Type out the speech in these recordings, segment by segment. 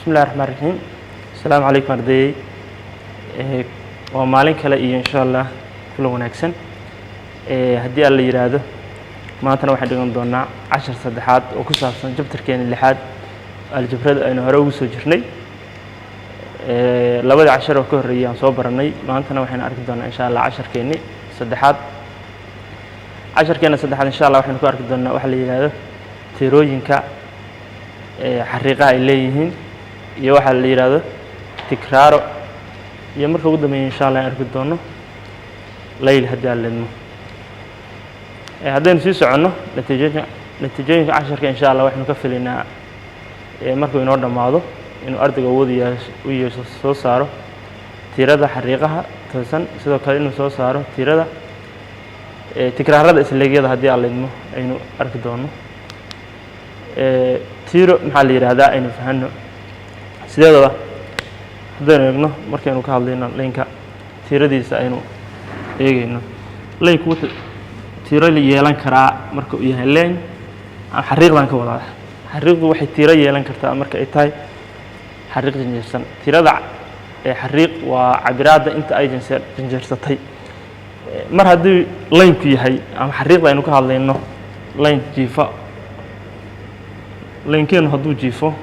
Bismillahi raxmaan raxiim. Asalaamu calaykum ardayey. Waa maalin kale iyo insha Allah kulan wanaagsan. Haddii Alla yidhaahdo, maantana waxaan dhigan doonaa cashar saddexaad oo ku saabsan chapterkeena lixaad, aljabrada aynu hore ugu soo jirnay. Labadii cashar oo ka horreeyay aan soo baranay, maantana waxaynu arki doonaa insha Allah casharkeeni saddexaad. Casharkeena saddexaad insha Allah waxaynu ku arki doonaa waxa la yidhaahdo tirooyinka xariiqaha ay leeyihiin iyo waxa la yidhaahdo tikraaro, iyo marka ugu dambeeya insha Allah aan arki doono layl haddii aan lidmo. Haddaynu sii soconno natiijooyinka casharka, insha Allah waxaynu ka filaynaa markuu inoo dhammaado inuu ardayga awood u yeesho soo saaro tirada xariiqaha toosan, sidoo kale inuu soo saaro tirada tikraarada isleegyada haddii aan lidmo aynu arki doono. Tiro maxaa la yidhaahdaa? Aynu fahanno sideedaba. Haddaynu eegno, markaynu ka hadlayno laynka tiradiisa aynu eegayno, laynku wuxuu tiro yeelan karaa marka uu yahay line, xariiqdan ka wadaa. Xariiqdu waxay tiro yeelan kartaa marka ay tahay xariiq janjeersan. Tirada xariiq waa cabiraadda inta ay janjeersatay. Mar haddii laynku yahay ama xariiqda aynu ka hadlayno layn jiifa, laynkeenu hadduu jiifo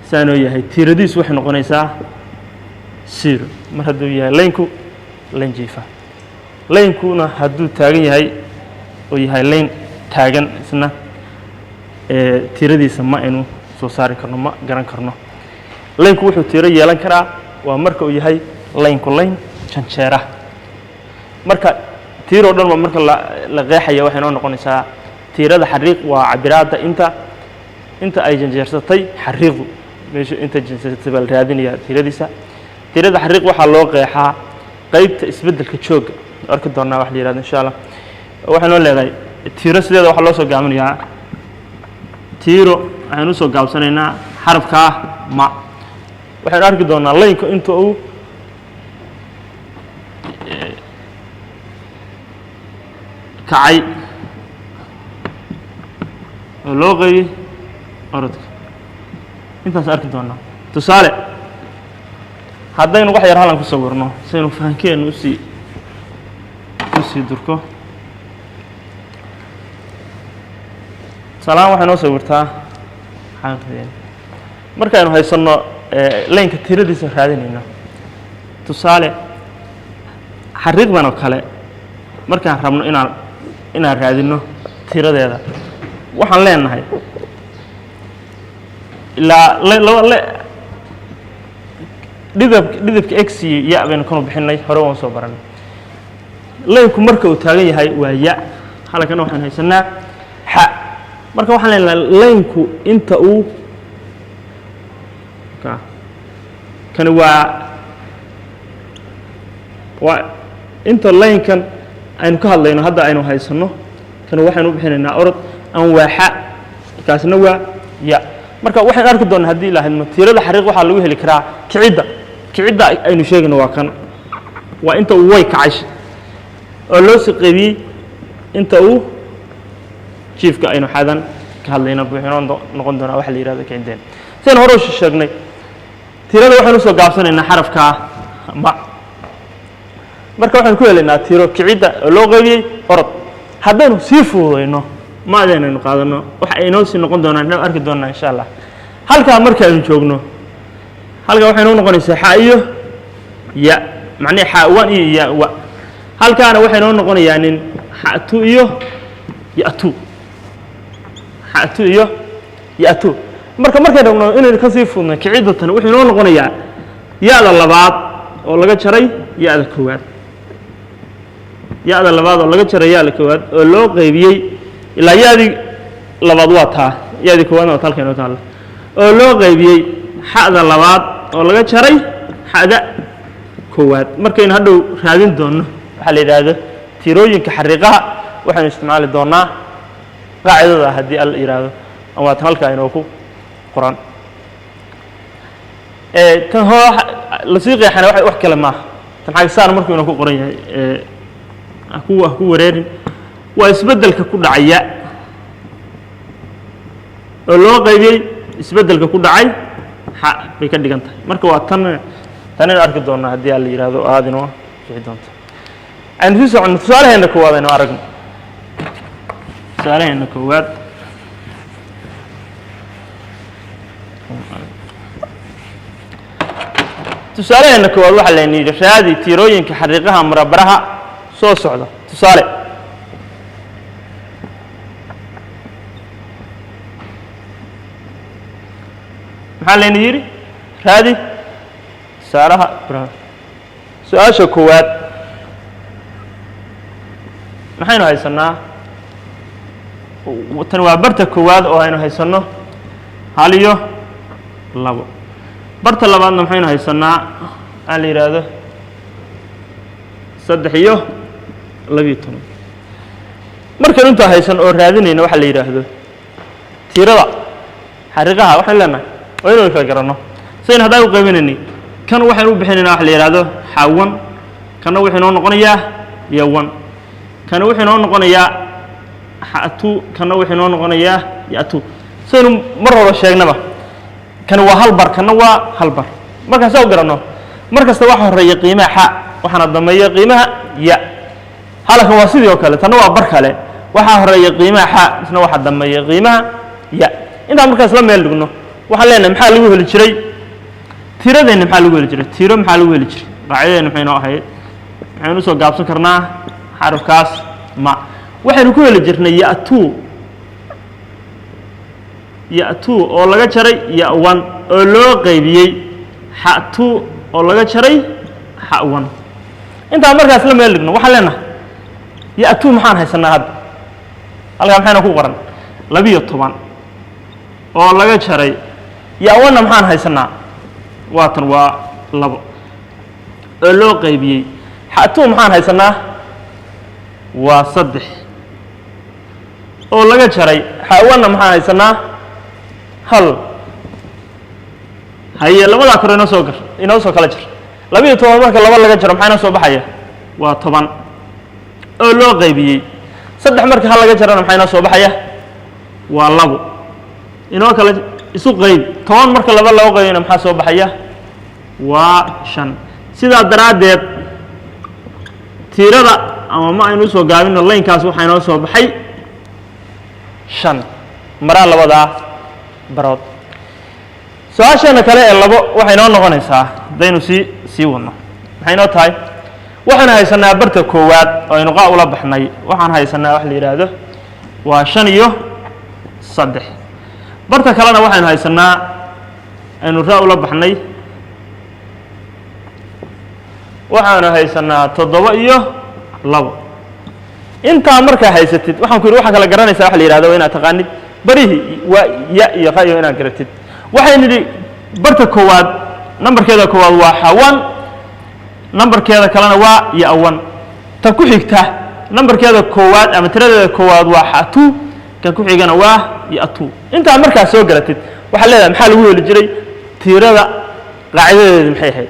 saanoo yahay, tiradiisu waxay noqonaysaa zero mar hadduu yahay laynku layn jiifa. Laynkuna hadduu taagan yahay oo yahay layn taagan, isna tiradiisa ma aynu soo saari karno, ma garan karno. Laynku wuxuu tiro yeelan karaa waa marka uu yahay laynku layn janjeera. Marka tiiroo dhan ba marka la qeexaya, waxay noo noqonaysaa tiirada xariiq waa cabiraadda inta ay janjeersatay xariiqdu. Meesha inta janjeersatay baa la raadinayaa tiiradiisa. Tiirada xariiq waxaa loo qeexaa qeybta isbeddelka joogga. Arki doonaa wax la yihahdo insha Allah. Waxay noo leedahay tiiro sideeda waxaa loo soo gaabinayaa tiiro, waxaynu usoo gaabsanaynaa xarafkaa ma. Waxaynu arki doonaa laynku inta uu kacay oo loo qeybiyey orodka, intaas arki doonaa. Tusaale, haddaynu wax yar halan ku sawirno saynu fahankeenu usii durko. Tusaalahaan waxay noo sawirtaa xaqiiqdeena markaynu haysanno laynka tiradiisa raadinayno. Tusaale, xariiqdan oo kale markaan rabno inaan raadino tiradeeda, waxaan leenahay ilaa laba le dhidibka x iyo ya baynu kanu bixinay, hore waan soo baranay. Laynku marka uu taagan yahay waa ya, halkana waxaan haysanaa xa. Marka waxaan leenahay laynku inta uu kani waa inta laynkan aynu ka hadlayno hadda aynu haysanno. Kani waxaynu u bixinaynaa orod an waa xa, kaasna waa ya. Marka waxaynu arki doonaa haddii ilaahadmo tiirada xariiq waxaa lagu heli karaa kicidda. Kicidda aynu sheegayno waa kan, waa inta uu way kacay oo loo sii qaybiyey inta uu jiifka aynu xadan ka hadlayno wuxuu inoo noqon doonaa waxa la yihahdo kiciddeen. Sidaynu hore u sheegnay, tirada waxaynu usoo gaabsanaynaa xarafkaa ma. Marka waxaynu ku helaynaa tiro kicidda oo loo qaybiyey orod. Haddaynu sii fududayno, maadeenaynu qaadano, waxa inoo sii noqon doonaa inoo arki doonaa insha Allah. Halkaa marka aynu joogno, halkaa waxay noo noqonaysaa xa iyo ya, macnihi xa one iyo ya wa. Halkaana waxay noo noqonayaa nin xa two iyo ya two, xa two iyo ya two. Marka markaynu rabno inaynu ka sii fududnay kicidda tani, wuxuu inoo noqonayaa ya-da labaad oo laga jaray ya-da koowaad, ya-da labaad oo laga jaray ya-da koowaad oo loo qaybiyey, ilaa ya-dii labaad waa taa, ya-dii koowaadna waa talka inoo taalla, oo loo qaybiyey xa'da labaad oo laga jaray xa'da koowaad. Markaynu hadhow raadin doonno waxaa la yidhaahdo tirooyinka xariiqaha, waxaynu isticmaali doonaa qaacidada haddii Alla yidhaahdo, ama waa tan halkaa inoo ku qoran. Tan hoo lasii qeexana wax kale maaha. Tan xagisaan markuu inoo ku qoran yahay, ha ku wareerin, waa isbeddelka ku dhacaya oo loo qaybiyey Isbeddelka ku dhacay xa bay ka dhigan tahay. Marka waa tan, tanaynu arki doonaa haddii aan la yidhaahdo, aada inoo fixi doonto. Aynu sii soconno. Tusaalaheena koowaad aynu aragno. Tusaalaheena koowaad, tusaalaheena koowaad waxaa layna yidhi: raadi tiirooyinka xariiqaha marabaraha soo socda. Tusaale, maxaa layna yidhi? Raadi tusaalaha. Su-aasha koowaad maxaynu haysanaa? Tan waa barta koowaad oo aynu haysanno hal iyo labo. Barta labaadna maxaynu haysanaa? Aan la yidhaahdo 3 iyo 12. Markaynu intaa haysan oo raadinayna waxa la yidhaahdo tiirada xariiqaha, waxaynu leenahay waa inaynu kala garanno saynu haddaan u qaybinaynay. Kan waxaynu u bixinaynaa waxa la yidhaahdo xawan, kanna wuxuu inoo noqonayaa yawan, kana wuxuu inoo noqonayaa xatu, kanna wuxuu inoo noqonayaa yatu. Saynu mar hore sheegnaba, kani waa hal bar, kanna waa hal bar. Markaan saa u garanno, mar kasta waxa horeeya qiimaha xa, waxaana dambeeya qiimaha ya. Halkan waa sidii oo kale, tanna waa bar kale, waxaa horeeya qiimaha xa, isna waxaa dambeeya qiimaha ya. Intaan markaa isla meel dhigno, waxaan leenahay: maxaa lagu heli jiray tiradeenna? Maxaa lagu heli jiray tiro? Maxaa lagu heli jiray? Qaacidadeenna maxay noo ahayd? Maxaynu usoo gaabsan karnaa xarafkaas ma? Waxaynu ku heli jirnay ya-two, ya-two oo laga jaray ya-one oo loo qaybiyey xa-two oo laga jaray xa-one. Intaan markaas la meel dhigno, waxaan leenahay: ya-two maxaan haysanaa hadda? Halkaa maxayna ku qoran? 12 oo laga jaray ya-one-na maxaan haysanaa? Waa tan, waa labo, oo loo qaybiyey xa-two maxaan haysanaa? Waa 3, oo laga jaray xa-one-na maxaan haysanaa? Hal. Haye, labadaa kore inoo soo gar, inoo soo kala jar. 12 marka laba laga jaro, maxaa inoo soo baxaya? Waa 10, oo loo qaybiyey 3. Marka hal laga jarana, maxaa inoo soo baxaya? Waa labo. Inoo kala isu qayb. 10 marka laba loo qaybina, maxaa soo baxaya? Waa 5. Sidaa daraaddeed tiirada ama ma aynu usoo gaabino laynkaas, waxaa inoo soo baxay 5 maraa labadaa barood. Su-aasheena kale ee labo waxay inoo noqonaysaa, haddaynu sii wadno, maxay inoo tahay? Waxaan haysanaa barta koowaad oo aynu qa ula baxnay. Waxaan haysanaa wax la yidhaahdo waa 5 iyo 3. Barta kalena waxaynu haysanaa, aynu ra ula baxnay, waxaanu haysanaa 7 iyo 2. Intaa markaa haysatid, waxaan ku yidhi waxaa kala garanaysaa waxa la yidhahdo waa inaad taqaanid barihii, waa ya iyo qa iyo inaad garatid. Waxaynu nidhi barta koowaad nambarkeeda koowaad waa xawan, nambarkeeda kalena waa ya-wan. Ta ku xigta nambarkeeda koowaad ama tiradeeda koowaad waa xatu, kan ku xigana waa ya-tu. Intaa markaa soo garatid, waxaa leedahay: maxaa lagu heli jiray tiirada? Qaacidadeedi maxay ahayd?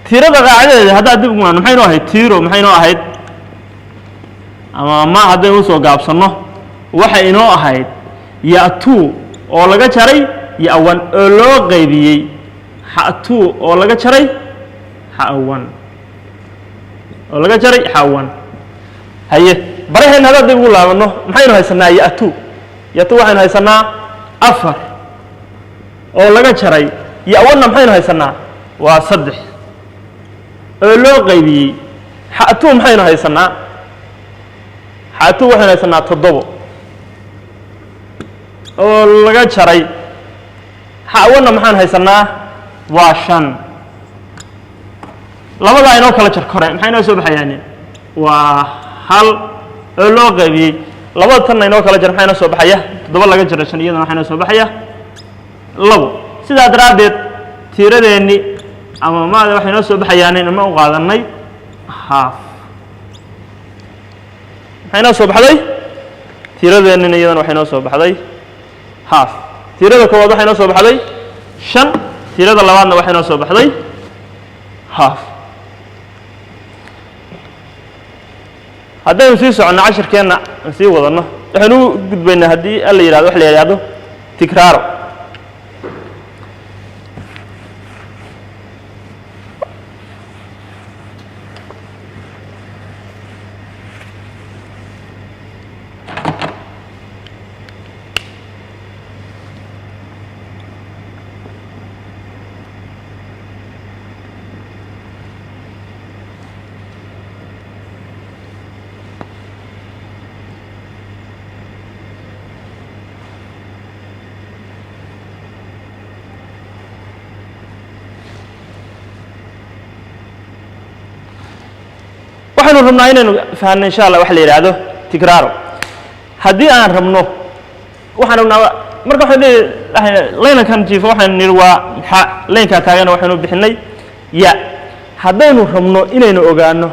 Tiirada qaacidadeeda haddaad dib ugu maxay noo ahayd? Tiiro maxay noo ahayd? Ama ma haddaynu usoo gaabsanno, waxay inoo ahayd ya-tu oo laga jaray ya-wan oo loo qaybiyey xa-tu oo laga jaray xa-wan, oo laga jaray xa-wan. Haye, baraheenna haddaad dib ugu laabanno, maxaynu haysanaa? Ya-tu, ya-tu waxaynu haysanaa 4, oo laga jaray ya-wanna maxaynu haysanaa? Waa 3, oo loo qaybiyey xa-tu maxaynu haysanaa? Xatu waxaynu haysanaa 7, oo laga jaray xawanna maxaan haysanaa? Waa 5. Labadaa inoo kala jar kore, maxay inoo soo baxayaani? Waa hal, oo loo qaybiyey labada tanna inoo kala jar, maxaa inoo soo baxaya? 7 laga jaro 5, iyadana waxaa inoo soo baxaya 2. Sidaa daraaddeed tiiradeenni ama maada waxay inoo soo baxayaan inama u qaadanay half. Maxay inoo soo baxday tiiradeennina? Iyadana waxay inoo soo baxday half. Tiirada koowaad waxay inoo soo baxday 5, tiirada labaadna waxay inoo soo baxday half. Haddaynu sii soconno cashirkeenna, aan sii wadanno, waxaynu u gudbaynaa haddii alla yidhahdo wax la yidhahdo tikraaro. Waxaynu rabnaa inaynu fahanno, insha Allah, waxa la yidhaahdo tikraaro. Haddii aan rabno, waxaan rabnaa marka waxaan leeyahay laynankan jiifa waxaynu nidhi waa xa, laynkaa taagana waxaynu bixinay ya. Haddaynu rabno inaynu ogaano,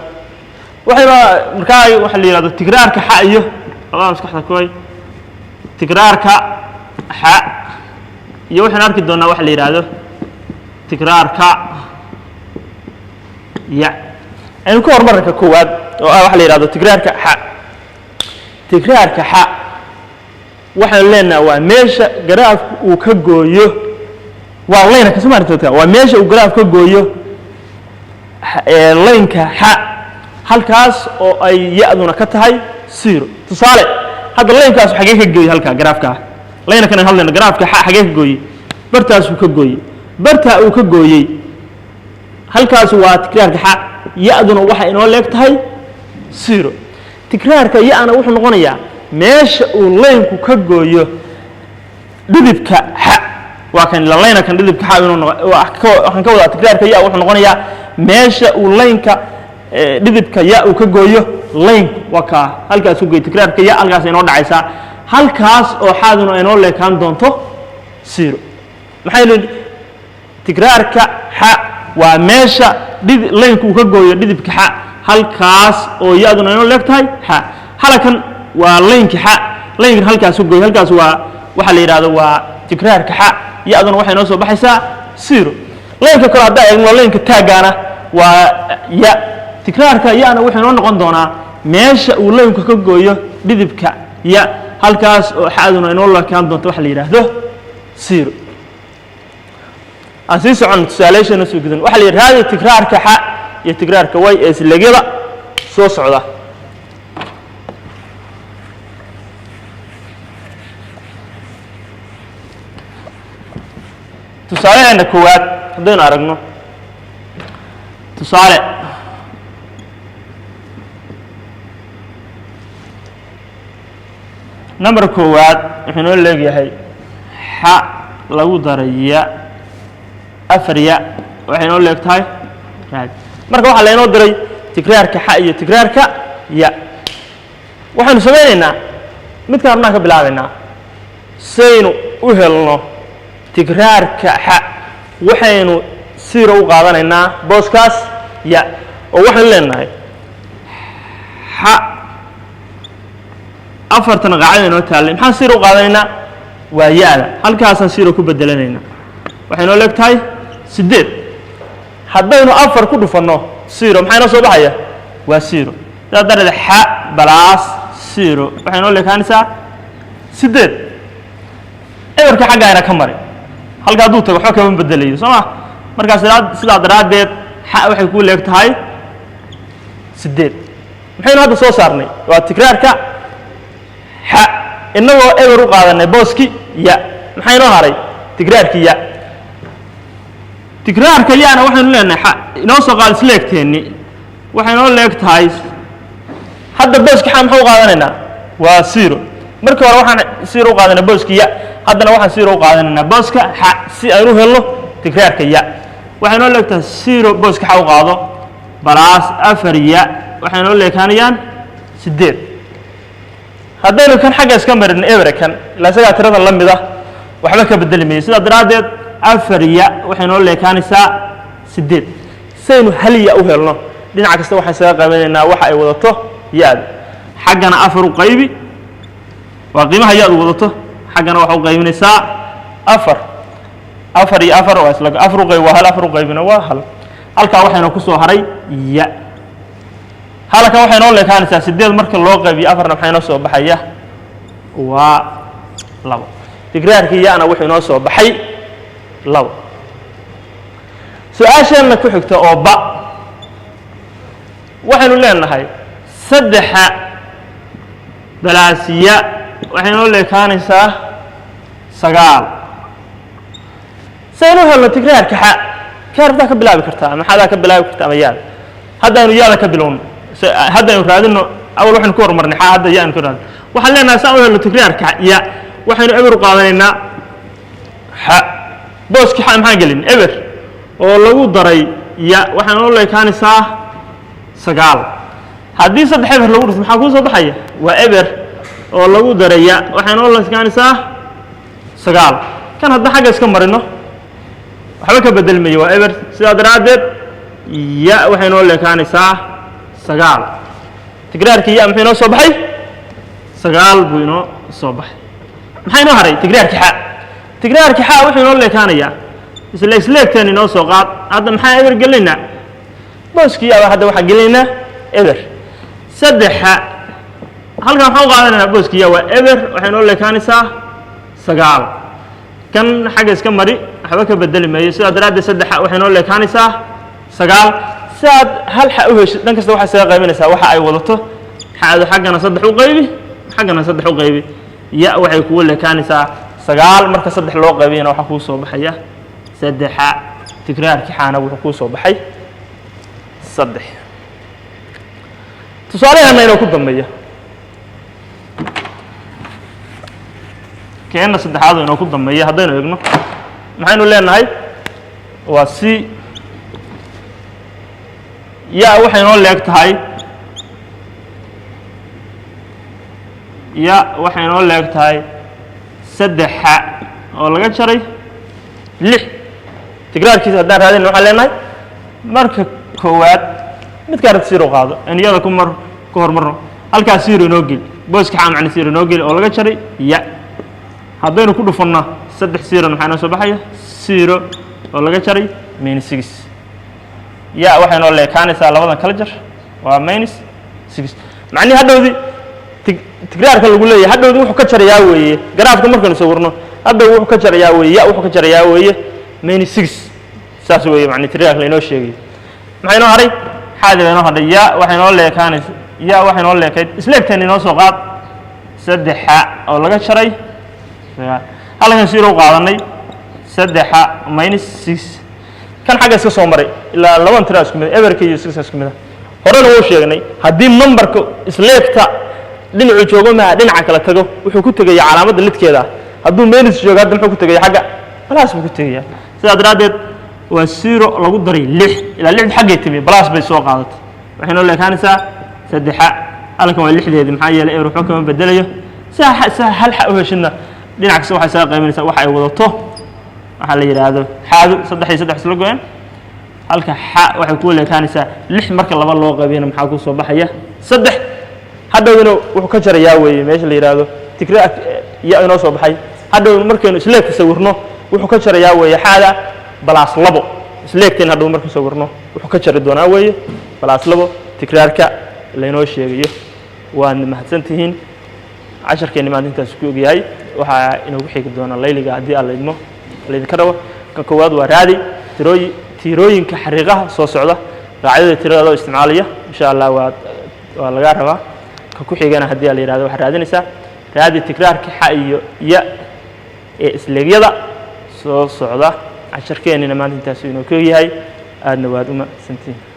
waxaynu markaa waxa la yidhahdo tikraarka xa iyo labada maskaxda kuway tikraarka xa iyo waxaynu arki doonaa waxa la yidhaahdo tikraarka ya. Aynu ka hormarka koowaad oo ah waxa la yidhahdo tikraarka xa. Tikraarka xa waxaanu leenahay waa meesha garaafku uu ka gooyo, waa laynka soo maartay, waa meesha uu garaaf ka gooyo laynka xa, halkaas oo ay ya-duna ka tahay zero. Tusaale, hadda laynkaas xagee ka gooyey? Halkaa garaafka laynkan aan hadlayno, garaafka xa xagee ka gooyey? Bartaasuu ka gooyey. Bartaa uu ka gooyey halkaas waa tikraarka xa, ya-duna waxay inoo leeg tahay zero. Tikraarka ya-na wuxuu noqonayaa meesha uu laynku ka gooyo dhidibka xa. Waa kan layna kan dhidibka xa inuu noqo, waxaan ka wadaa tikraarka ya wuxuu noqonayaa meesha uu laynka dhidibka ya uu ka gooyo laynku. Waa kaa halkaas ku gooyo tikraarka ya, halkaas inoo dhacaysaa, halkaas oo xaaduna inoo leekaan doonto zero. Maxay tikraarka xa? Waa meesha laynku uu ka gooyo dhidibka xa, halkaas oo ya-duna inoo leeg tahay xa. Halakan waa laynki xa, laynkan halkaas ku gooyo, halkaas waa waxaa la yidhahdo waa tikraarka xa, ya-duna waxay noo soo baxaysaa zero. Laynka kale haddaa eegno, laynka taaggaana waa ya. Tikraarka ya-na wuxuu inoo noqon doonaa meesha uu laynku ka gooyo dhidibka ya, halkaas oo xaduna inoo leekaan doonto waxa la yidhaahdo zero. Aan sii soconno, tusaalayaasheena soo gudan. Waxaa la yidhi raadi tikraarka xa iyo tikraarka y ee isleegyada soo socda. Tusaalaheena koowaad haddaynu aragno, tusaale number koowaad wuxuu inoo leegyahay xa lagu daray ya afar ya waxay inoo leeg tahay raadi. Marka waxaa laynoo diray tikraarka xa iyo tikraarka ya. Waxaynu samaynaynaa midkaan rabnaan ka bilaabaynaa. Saynu u helno tikraarka xa, waxaynu zero u qaadanaynaa booskaas ya, oo waxaynu leenahay xa afartan qaacida inoo taallay. Maxaan zero u qaadanaynaa? Waa ya-da, halkaasaan zero ku bedelanaynaa. Waxay noo leeg tahay 8. Haddaynu 4 ku dhufanno zero, maxaa inoo soo baxaya? Waa zero. Sidaas darteed xa balaas zero waxay noo leekaanaysaa 8. Eberka xaggaayna ka mari, halka hadduu tago waxba kama bedelayo, soo ma? Markaa sidaa daraaddeed xa waxay ku leeg tahay 8. Maxaynu hadda soo saarnay? Waa tikraarka xa, innagoo eber u qaadanay booski ya. Maxaa inoo haray? Tikraarkii ya. Tikraarka yana waxaynu leenahay xa inoo soo qaad isleegteenni waxay inoo leeg tahay. Hadda booski xa maxaa u qaadanaynaa? Waa zero. Markii hore waxaan zero u qaadanay booski ya, haddana waxaan zero u qaadanaynaa booska xa si aynu helno tikraarka ya. Waxay inoo leeg tahay zero booska xa u qaado balaas afar ya waxay inoo leekaanayaan 8. Haddaynu kan xagga iska marin ebre kan ilaa isagaa tirada la mid ah, waxba ka bedeli mayo. Sidaa daraaddeed afar ya waxay noo leekaanaysaa 8. Saynu hal ya u helno, dhinac kasta waxaan isaga qaybinaynaa waxa ay wadato ya-da. Xaggana 4 u qaybi, waa qiimaha ya-du wadato, xaggana waxa u qaybinaysaa 4. 4 iyo 4 waa isla, 4 u qayb waa hal, 4 u qaybina waa hal. Halkaa waxayna ku soo haray ya. Halkan waxay noo leekaanaysaa 8 marka loo qaybiyo 4-na maxay noo soo baxaya? Waa 2. Tikraarkii ya-na wuxuu inoo soo baxay 2. Su-aasheenna ku xigta oo ba waxaynu leenahay 3 balaasiya waxay noo leekaanaysaa 9. Saynu helno tikraarka xa, kaartaa ka bilaabi kartaa ama xadaa ka bilaabi kartaa ama yaada. Haddaynu yaada ka bilowno, haddaynu raadino, awal waxaynu ku horumarnay xa, hadda ya aynu ka raadino. Waxaan leenahay saan u helno tikraarka ya, waxaynu eber u qaadanaynaa xa. Booski xa maxaan gelin? Eber oo lagu daray ya waxay noo leekaanaysaa 9. Haddii saddex eber lagu dhufto, maxaa kuu soo baxaya? Waa eber oo lagu daray ya, waxay noo leekaanaysaa 9. Kan haddaan xagga iska marino, waxba ka bedelmayo, waa eber. Sidaa daraaddeed ya waxay noo leekaanaysaa 9. Tigraarkii ya muxuu inoo soo baxay? 9 buu inoo soo baxay. Maxaa inoo haray? Tigraarkii xa. Tigraarkii xa wuxuu inoo leekaanayaa isla isleegteen inoo soo qaad. Hadda maxaa eber gelinaynaa? Booskii aba hadda waxaan gelinaynaa eber. Saddexa halkan waxaan u qaadanaynaa booskii ya waa eber, waxay inoo leekaanaysaa 9. Kan xagga iska mari, waxba ka bedeli maayo. Sidaa daraaddeed saddexa waxay inoo leekaanaysaa 9. Si aad hal xa u heshid, dhan kasta waxaa isaga qaybinaysaa waxa ay wadato xaadu. Xaggana saddex u qaybi, xaggana saddex u qaybi. Ya waxay kugu leekaanaysaa 9. Marka saddex loo qaybiyana, waxaa kuu soo baxaya saddexa. Tigraarkii xaana wuxuu kuu soo baxay 3. Tusaalehana inoo ku dambeeya, keenna saddexaad oo inoo ku dambeeya, haddaynu eegno, maxaynu leenahay? Waa c ya waxay noo leeg tahay, ya waxay noo leeg tahay saddexa oo laga jaray 6. Tigraarkiisa haddaan raadin, waxaan leenahay marka koowaad midkaa rabta zero qaado, niyada ku mar ku hormarno. Halkaas zero inoo geli, booska xaa macna zero inoo geli oo laga jaray ya. Haddaynu ku dhufanno saddex zero, maxaa inoo soo baxaya? Zero oo laga jaray minus 6. Ya waxay noo leekaanaysaa, labadan kala jar, waa minus 6. Macnihi hadhowdii tigraarka lagu leeyahay, hadhowdii wuxuu ka jarayaa weeye, garaafka markaynu sawirno, hadhow wuxuu ka jarayaa weeye, ya wuxuu ka jarayaa weeye minus 6. Saas weeye macni tigraarka lainoo sheegayo. Maxaa inoo hadhay? Xaadi baa inoo hadhay. Ya waxay noo leekaanaysa, ya waxay noo leekayd isleegteen inoo soo qaad saddexa oo laga jaray 9. Halkan zero u qaadanay, saddexa minus 6. Kan xagga iska soo maray, ilaa laban tira isku mid, eberka iyo 6 isku mid ah. Horena wuu sheegnay, haddii numberka isleegta dhinacuu joogo maha dhinaca kala tago, wuxuu ku tegaya calaamadda lidkeeda ah. Hadduu minus joogo hadda, muxuu ku tegaya? Xagga plus buu ku tegaya. Sidaa daraaddeed waa zero lagu daray 6, ilaa 6 xaggay timi, plus bay soo qaadatay, waxay noo leekaanaysaa saddexa. Halkan waa lixdeedii, maxaa yeelay eber waxba kama bedelayo. Saa hal xa u heshidna, dhinac kasta waxay isaga qaybinaysaa waxa ay wadato, waxaa la yidhaahdo xaadu. Saddex iyo saddex isla go-een. Halka xa waxay ku leekaanaysaa 6. Marka laba loo qaybiyana, maxaa ku soo baxaya? 3. Hadhowna wuxuu ka jarayaa weeye meesha la yidhaahdo tigra ya inoo soo baxay. Hadhow markaynu isleegta sawirno, wuxuu ka jarayaa weeye xaada plus 2. Isleegteen hadhow markaynu sawirno, wuxuu ka jari doonaa weeye plus 2, tikraarka laynoo sheegayo. Waadna mahadsan tihiin. Casharkeenni maanta intaas ku ogyahay. Waxaa inoogu xigi doona layliga haddii alla idmo laydinka rabo. Kan koowaad waa raadi tirooyinka xariiqaha soo socda qaacidada tirada loo isticmaalaya. Insha Allah waa lagaa rabaa. Ka ku xigana, haddii la yidhahdo, waxaad raadinaysaa raadi tikraarka xa iyo ya ee isleegyada soo socda. Casharkeennina maanta intaasuu inoo ku ogyahay. Aadna waad u mahadsantihiin.